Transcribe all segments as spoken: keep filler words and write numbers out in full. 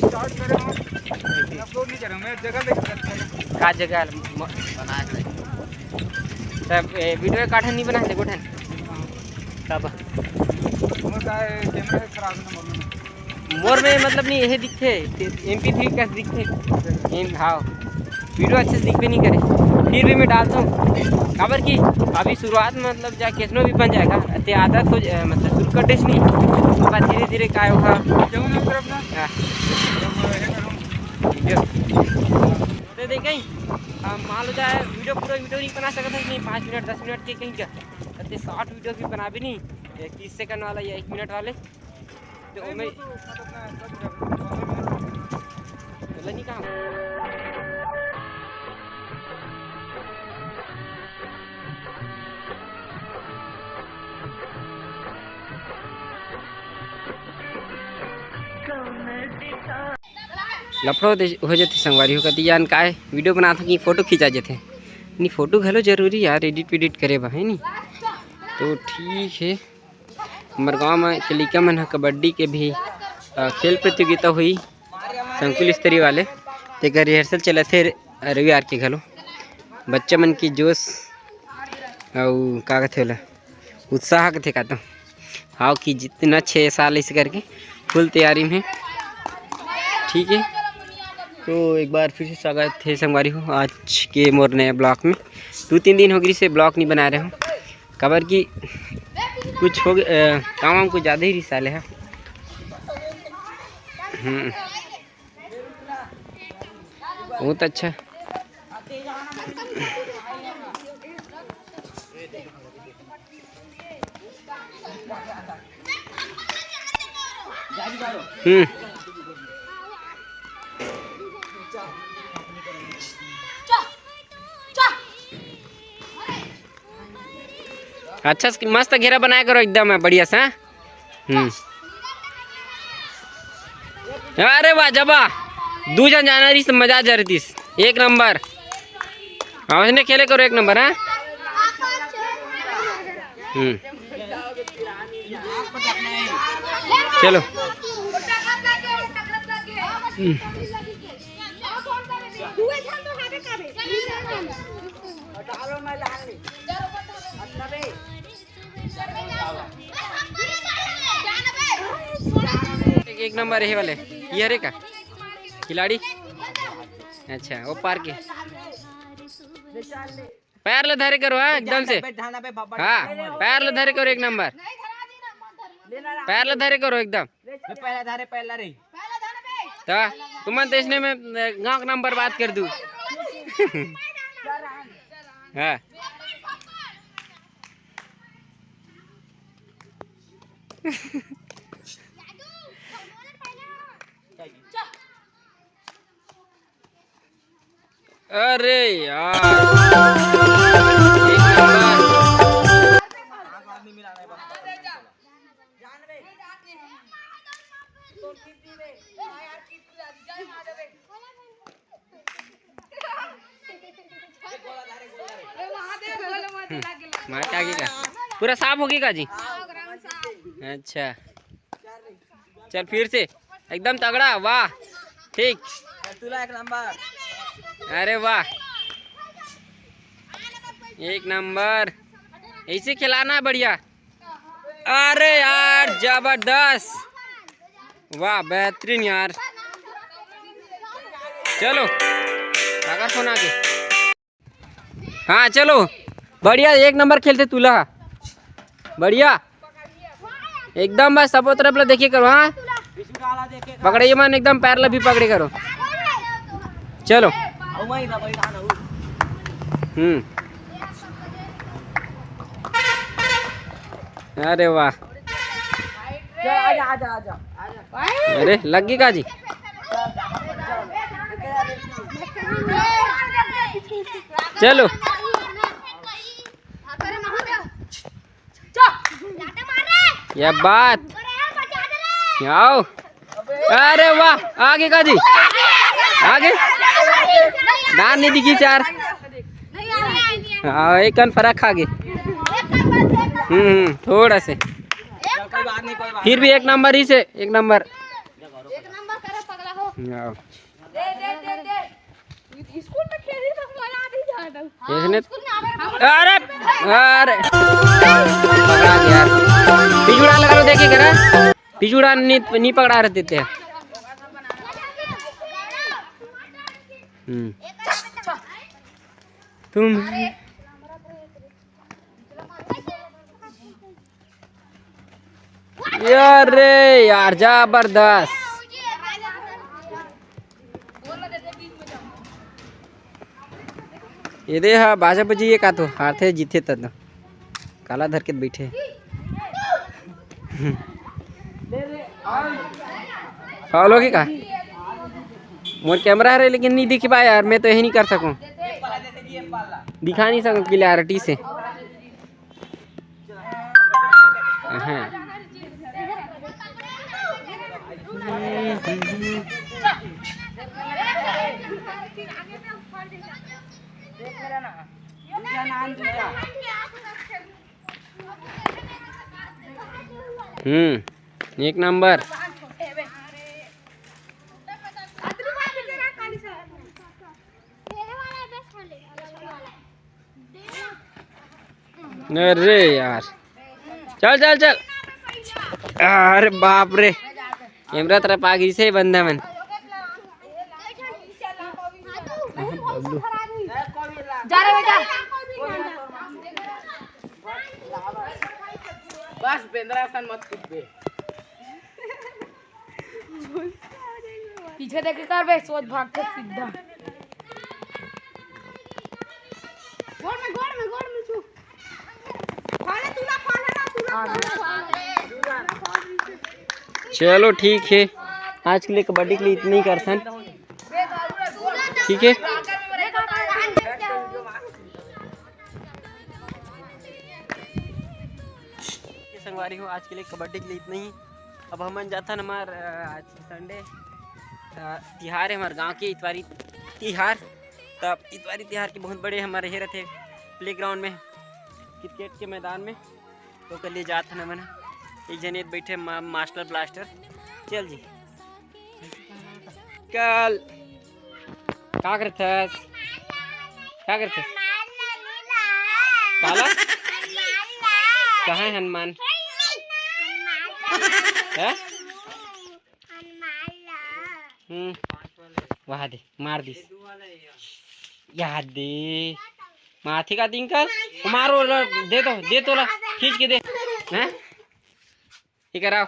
Start करे हो, upload नहीं करे, मैं जगह लेके करता हूँ। का जगह म- तब ए, वीडियो काठन नहीं बना ले गोठन। तब मोर का कैमरा है खराब है ना, मोर में। मोर में मतलब नहीं, यही दिखते, एम पी थ्री का दिखते। एम हाँ, वीडियो अच्छे से दिखबे नहीं करे, फिर भी मैं डालता हूँ। काबर कि अभी शुरुआत में मतलब जा कैसनो भी बन जाएगा, ते आदत हो जाए, मतलब शुरू कर देस नहीं, ओकर बाद धीरे धीरे काय होगा। क्यों ना फिर अपना हाँ। तो देखें, हम मान लो जाए वीडियो, पूरा वीडियो नहीं बना सकता नहीं, पाँच मिनट दस मिनट के कहीं का, ते शॉर्ट वीडियो भी बना भी नहीं, तीस सेकंड वाला या एक मिनट वाले। तो मैं तो नहीं कहा। लफड़ो दे हो जथे संगवारी हो, कति जान काय वीडियो बनात हो कि फोटो खिंचा जथे। नहीं, फोटो घलो जरूरी यार, एडिट वेडिट करे बर, है नी? तो ठीक है, हमर गांव में के लइका मन ह कबड्डी के भी, अ, खेल प्रतियोगिता हुई संकुल स्तरीय वाले, तेकर रिहर्सल चलत हे रविवार के घलो। बच्चा मन के जोश अउ का कथे ओला, उत्साह कथे का तो। हाव कि जितना छः साल ऐसे करके फुल तैयारी में। ठीक है, तो एक बार फिर से स्वागत है संगवारी हो आज के मोर नया ब्लॉग में। दो तीन दिन हो गई से ब्लॉग नहीं बना रहे हो, काबर कि कुछ हो ग-, अ, काम वाम कुछ ज़्यादा ही रिसाले है। हम्म। बहुत अच्छा। हम्म। अच्छा से मस्त घेरा बनाया करो एकदम, है बढ़िया से, हाँ? हम्म। अरे वाह, जबा। दू झन जाना रहिस, मजा आ जा रहिस। एक नंबर। हाँ, वैसने खेले करो, एक नंबर, हाँ? हम्म। चलो। हम्म। एक, एक नंबर हे वाले, ये हरे का खिलाड़ी। अच्छा, वो पार के पैर ले धरे करो, हाँ, एकदम से। हाँ, पैर ले धरे करो, एक नंबर। पैर ले धरे करो एकदम। पहला धारे पहला रही। तो तुमन तो इसने में, अ, गांव का नाम बर्बाद कर दू। हाँ। अरे यार। हम्म, मार के आगे का पूरा साफ होगी का जी? अच्छा, चल फिर से एकदम तगड़ा, वाह, ठीक। तुला एक नंबर। अरे वाह, एक नंबर, ऐसे खिलाना बढ़िया। अरे यार, जबरदस्त, वाह, बेहतरीन यार। चलो, अगर फोन आगे। हाँ, चलो, बढ़िया, एक नंबर खेलते तुला, बढ़िया, एकदम बस सबो तरफ ला देखे करो, हाँ, पकड़े मन एकदम पैर ला भी पकड़े करो, चलो। हम्म, अरे वाह, चल, आजा, आजा, आजा, आजा। अरे लग गई का जी? चलो। या बात। आओ। अरे वाह, आगे का जी? आगे? दान नहीं दिखी चार। हाँ, एक कन फर्क खा गए। हम्म, हम्म, थोड़ा से। फिर भी एक नंबर ही से, एक नंबर। एक नंबर करे पगला हो। यार। दे, दे, दे, दे। स्कूल में खेली तो मजा नहीं जाता। इसने, अरे, अरे, पकड़ा गया। पिछुड़ा लगा लो, देखिए करा। पिछुड़ा नहीं, नहीं पकड़ा रहते थे। हम्म। तुम यार रे यार, जबरदस्त। ये दे हा, बाजा बजी, ये का तो हारथे जीतथे त काला धर के बैठे। फॉलो के का? मोर कैमरा हरे लेकिन नहीं दिख पाए यार, मैं तो यही नहीं कर सकूं, दिखा नहीं सकूं क्लियरिटी से। अहं। हम्म, एक नंबर। अरे यार, चल चल चल। अरे बाप रे, एमरा तरफ आ गई से बंदा मन। जा रे बेटा। बस बेंदरा सन मत कूद बे। पीछे देख के कर बे, सोच भाग के सीधा। गोड़ में, गोड़ में, गोड़ में छू। फाले तूला, फाले ना, तूला, फाले, फाले। चलो ठीक है, आज के लिए कबड्डी के लिए इतना ही करथन। ठीक है। ये संगवारी हो, आज के लिए कबड्डी के लिए इतना ही। अब हमन जाथन हमार, अ, आज संडे, अ, तिहार है हमार गांव के इतवारी तिहार। तब इतवारी तिहार के बहुत बड़े हमारे हे रथे प्लेग्राउंड में, क्रिकेट के मैदान में। तो ओकर लिए जात हन हमन। एक जने बैठे मा-, मास्टर ब्लास्टर। चल जी। कल का करथस? का करथस? काला? कहाँ है हनुमान? हैं? हम्म। वहा दे, मार दिस। याद दे। माथे का दिंकल, मारो ला, दे दो, दे तो ला, खींच के दे। हैं? ये कराओ।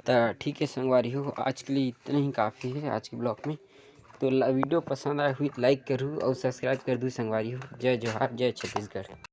त ठीक है संगवारी हो, आज के लिए इतना ही काफ़ी है आज के ब्लॉग में। तो ला-, वीडियो पसंद आए हुई तो लाइक करूँ और सब्सक्राइब कर दूँ संगवारी हो। जय जोहार, जय छत्तीसगढ़।